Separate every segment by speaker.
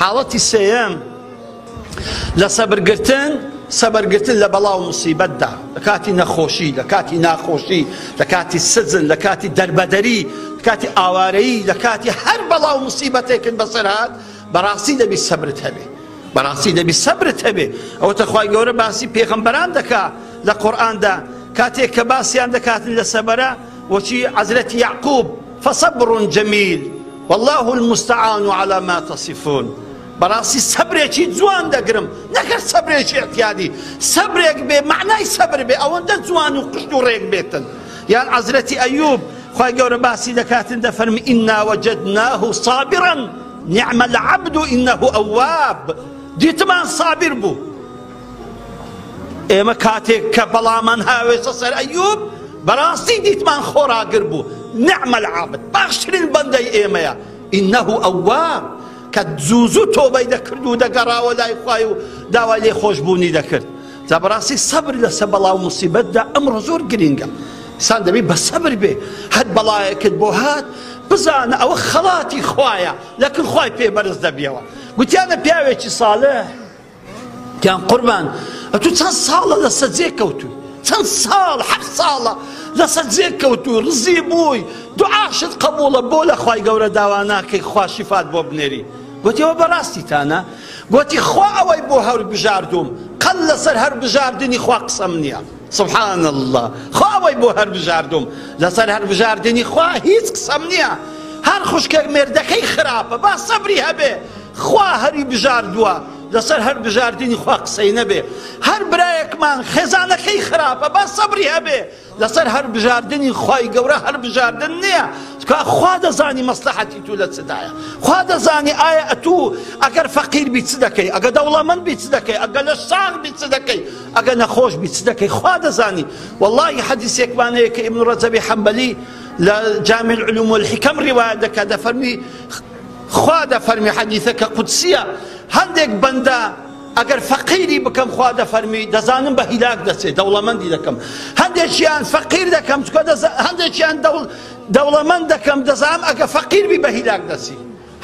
Speaker 1: حاڵەتی سێیەم لە سەبرگرتن، سەبرگرتن لە بەڵا و موسیبەتدا، لە کاتی نەخۆشی، لە کاتی ناخۆشی، لە کاتی سجن، لە کاتی دەربەدەری، لە کاتی ئاوارەیی، لە کاتی هەر بەڵا و موسیبەتێکت بەسەر هات، بەڕاستی دەبی سەبرت هەبێ. بەڕاستی دەبی سەبرت هەبێ. ئەوەتە خوای گەورە باسی پێغەمبەران دەکا لە قورئاندا، کاتێک کە باسیان دەکاتن لە سەبرە، وەچی حەزرەتی یەعقوب، فصبر جمیل واللە المستعان علی ما تصفون. بەڕاستی سەبرێکی جوان دەگرم نەک هەر سەبرێکی ئیعتیادی سەبرێک بێ مەعنای سەبر بێ ئەوەندە جوان و قشت و ڕێک بێتن یان عەزرەتی ئەیوب خوای گەورە باسی دەکاتن دەفەرمی ئینا وەجدناه صابرا نعم العبد انه اواب دیتمان صابر بوو ئێمە کاتێک کە بەڵامان هاوێتە سەر ئەیوب بەڕاستی دیتمان خۆراگر بوو نعم العبد باشترین بەندەی ئێمەیە انه اواب کە زوو زوو تۆبەی دەکرد و دەگەڕاوە لای خوای و داوای لێخۆشبوونی دەکرد. جا بەڕاستی سەبر لەسەر بەڵا و موسیبەتدا ئەمڕۆ زۆر گرینگە. ئینسان دەبێ بە سەبر بێ، هەر بەڵایەکت بۆ هات بزانە ئەوە خەڵاتی خوایە لەکن خوای پێ بەرز دەبیەوە. گوتیانە پیاوێکی ساڵح گیان قوربان ئەتوو چەند ساڵە لەسەر جێ کەوتووی چەند ساڵ حەفت ساڵە لەسەر جێ کەوتووی ڕزی بووی دوعاشت قبوڵە بۆ لە خوای گەورە داوا ناکەی خوا شیفات بۆ بنێری گوتی ئەوە بەڕاستیتانە گوتی خوا ئەوەی بۆ هەر بژاردووم قەل لەسەر هەر بژاردنی خوا قسەم نییە سبحان الله خوا ئەوەی بۆ هەر بژاردووم لەسەر هەر بژاردنی خوا هیچ قسەم نییە هەر خوشکێک مێردەکەی خراپە با سەبری هەبێ خوا هەری بژاردووە لەسەر هەر بژاردنی خوا قسەی نەبێ هەر برایەکمان خێزانەکەی خراپە با سەبری هەبێ لەسەر هەر بژاردنی خوای گەورە هەر بژاردن نییە چکا خوا دەزانی مەسلحەتی تو لە چدایە خوا دەزانی ئایا ئەتوو ئەگەر فەقیر بی چ دەکەی ئەگە دەوڵەمەند بی چ دەکەی ئەگە لە ساغ بی چ دەکەی ئەگە نەخۆش بی چ دەکەی خوا دەزانی واللهی حەدیسێکمان هەیە کە ئیبن ڕەجەبی حەنبەلی لە جامع العلوم والحکم ڕیوایەت دەکات دەفەرمی خوا دەفەرمی حەدیثەکە قودسیە هەندێک بەندە ئەگەر فەقیری بکەم خوا دەفەرمی دەزانم بە هیلاک دەچێت دەوڵەمەندی دەکەم هەندێکیان فەقیر دەکەم چکە هەندێکیان دەوڵەمەند دەکەم دەزانم ئەگە فەقیر بی بە هیلاک دەچی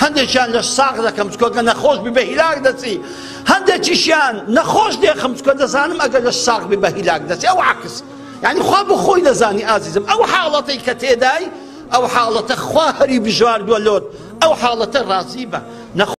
Speaker 1: هەندێکیان لەش ساغ دەکەم چکە گە نەخۆش بی بە هیلاک دەچی هەندێکیشیان نەخۆش دێخم چکە دەزانم ئەگە لەش ساغ بی بە هیلاک دەچی ئەو عکس یعنی خوا بۆ خۆی دەزانی ئازیزم ئەو حاڵەتەی کە تێدای ئەو حاڵەتە خوا هەری بژاردووە لۆت ئەو حاڵەتە ڕازی بە.